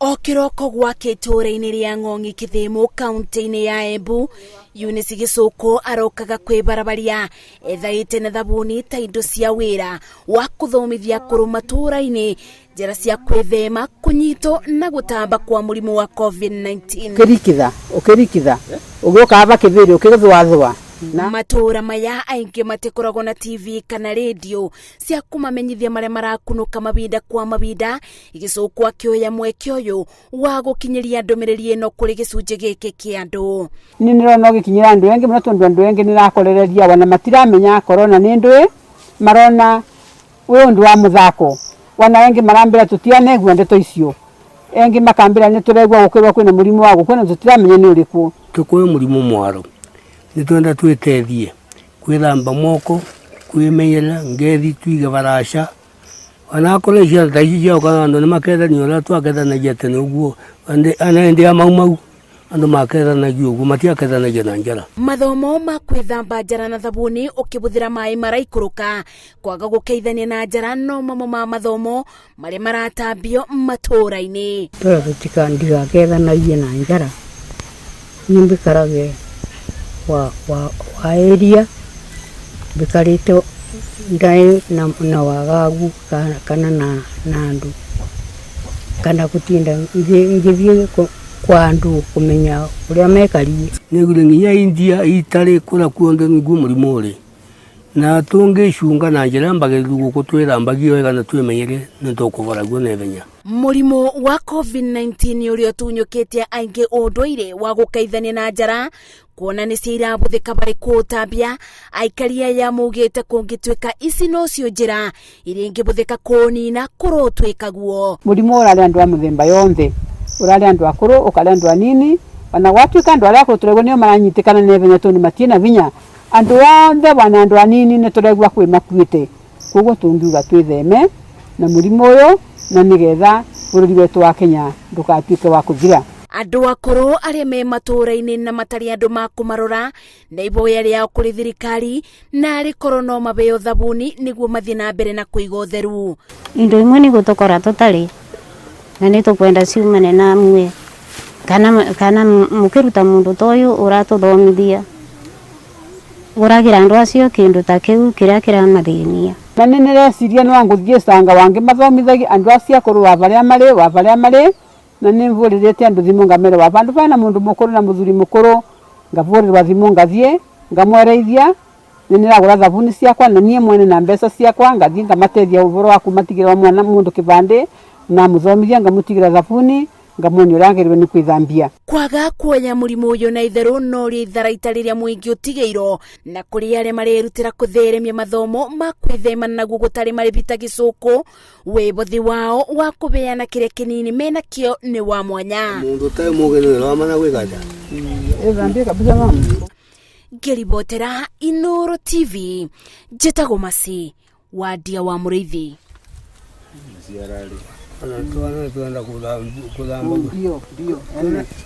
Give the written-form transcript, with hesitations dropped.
O kĩroko gwake itũũra-inĩ rĩa Ng'ong'i Kĩthĩmũ kaunti-inĩ ya Embu, Eunice Gĩcũkũ arokaga kwĩbarabaria ethaĩte na thabuni ta indo cia wĩra wa kũthomithia akũrũ matũũra-inĩ njĩra cia kwĩthema kũnyitwo na gũtamba kwa mũrimũ wa COVID-19. Ũkĩrikitha ũkĩrikitha ũgĩũka ava kĩthĩrĩ ũkĩgĩthũathũa na Matũũra maya aingĩ matikoragwo na TV kana rĩndiũ cia kũmamenyithia marĩa marakunũka mabinda kwa mabinda. Gĩcũkũ akĩoya mweke ũyũ wa gũkinyĩria ndũmĩrĩri ĩno kũrĩ gĩcunjĩ gĩkĩ kĩa andũ. Nĩ nĩrona ũgĩkinyĩra andũ engĩ mũno tondũ andũ engĩ nĩrakorereria wana matiramenya corona nĩ ndũĩ, marona wĩ ũndũ wa mũthako. Wana engĩ marambĩra tũtianegua ndeto icio, engĩ makambĩra nĩ tũregua gũkĩrwo kwĩna mũrimũ wa gũkua na tũtiramenya nĩ ũrĩkũ. Tũkũĩ mũrimũ mwaro nĩ twenda twĩtethie kwĩthamba moko, kwĩmenyerera ngethi, twige baraca onakorwo ciana ta ici ciaũka andũ nĩ makethania ũrĩa twakethanagia tene ũguo, ana hĩndĩ ya Mau Mau andũ makethanagia ũguo, matiakethanagia na njara. Mathomo ma kwĩthamba njara na thabuni ũkĩbũthĩra maĩ maraikũrũka, kwaga gũkeithania na njara no mamwe ma mathomo marĩa maratambio matũũra-inĩ. Tũra tũtika ndigakethanagie na njara, niĩ mbikarage wa area mbikarĩte ndarĩ na wagagu kana na andũ kana gũtinda ngĩthiĩ kwa andũ kũmenya ũrĩa mekarie. Nĩguo nginya India, Italy, kũrĩa kuothe nĩguo mũrimũ ũrĩ, na tũngĩcunga na njĩra mbagĩrĩru gũkũ twĩthambagie wega na twĩmenyere nĩ tũkũbora guo naihenya. Mũrimũ wa COVID-19 ũrĩa ũtunyũkĩte aingĩ ũndũire wa gũkeithania na njara kuona nĩcio irabũthĩka barĩ kũũtambia. Aikari aya maugĩte kũngĩtuĩka ici nocio njĩra iria ingĩbũthĩka kũũnina kũrotwĩka guo. Mũrimũ ũrarĩa andũ a mũthemba yonthe, ũrarĩa andũ akũrũ, ũkarĩa andũ anini, ona gwatuĩka andũ arĩa akũrũ tũraigua nĩo maranyitĩkana naihenya tondũ matiĩna vinya. Andũ othe wana andũ anini nĩ tũraigua kwĩ makuĩte, koguo tũngiuga twĩtheme na mũrimũ ũyũ na nĩgetha bũrũri wetu wa Kenya ndũgatuĩke wa kũthira. Andũ akũrũ arĩa me matũũra-inĩ na matarĩ andũ ma kũmarora na iboya rĩao kũrĩ thirikari na arĩ korwo no mabeo thabuni nĩguo mathiĩ na mbere na kũiga ũtheru. Indo imwe nĩ gũtũkora tũtarĩ na nĩ tũkwenda ciumane na mwe kana mũkĩruta mũndũ ta ũyũ ũratũthomithia ũragĩra andũ acio kĩndũ ta kĩu kĩrĩa kĩramathĩnia. Na nĩ nĩreciria no ngũthiĩ canga wangĩ mathomithagie andũ acio akũrũ wa barĩa marĩ wa barĩa marĩ, na nĩ mvũrĩrĩte andũ thimũ ngamera wa bandũ bena mũndũ mũkũrũ na mũthuri mũkũrũ, ngavũrĩrwa thimũ ngathiĩ ngamwereithia nĩ nĩragũra thabuni ciakwa na niĩ mwene na mbeca ciakwa ngathiĩ ngamateithia ũhoro wa kũmatigĩra mwana mũndũ kĩbandĩ na mũthomithia ngamũtigĩra thabuni ngamuonia ũrĩa agĩrĩirwo nĩ kwĩthambia. Kwaga kuoya mũrimũ ũyũ na itherũ no rĩ itharaita rĩrĩa mũingĩ ũtigĩirwo na kũrĩ arĩa marerutĩra kũtheremia mathomo ma kwĩthema naguo gũtarĩ marĩhi ta Gĩcũkũ, wĩbothi wao wa kũbeana kĩrĩa kĩnini menakĩo nĩ wa mwanya. Mũndũ ũtarĩ mũgĩ nĩ wĩra wa mana gwĩka atĩa? Ĩthambie kabisa mama. Ngĩribotera Inooro TV, njĩtagwo Mercy Wandia wa Mũrĩithi. Ona twana twenda kũthamba. Ndio ndio.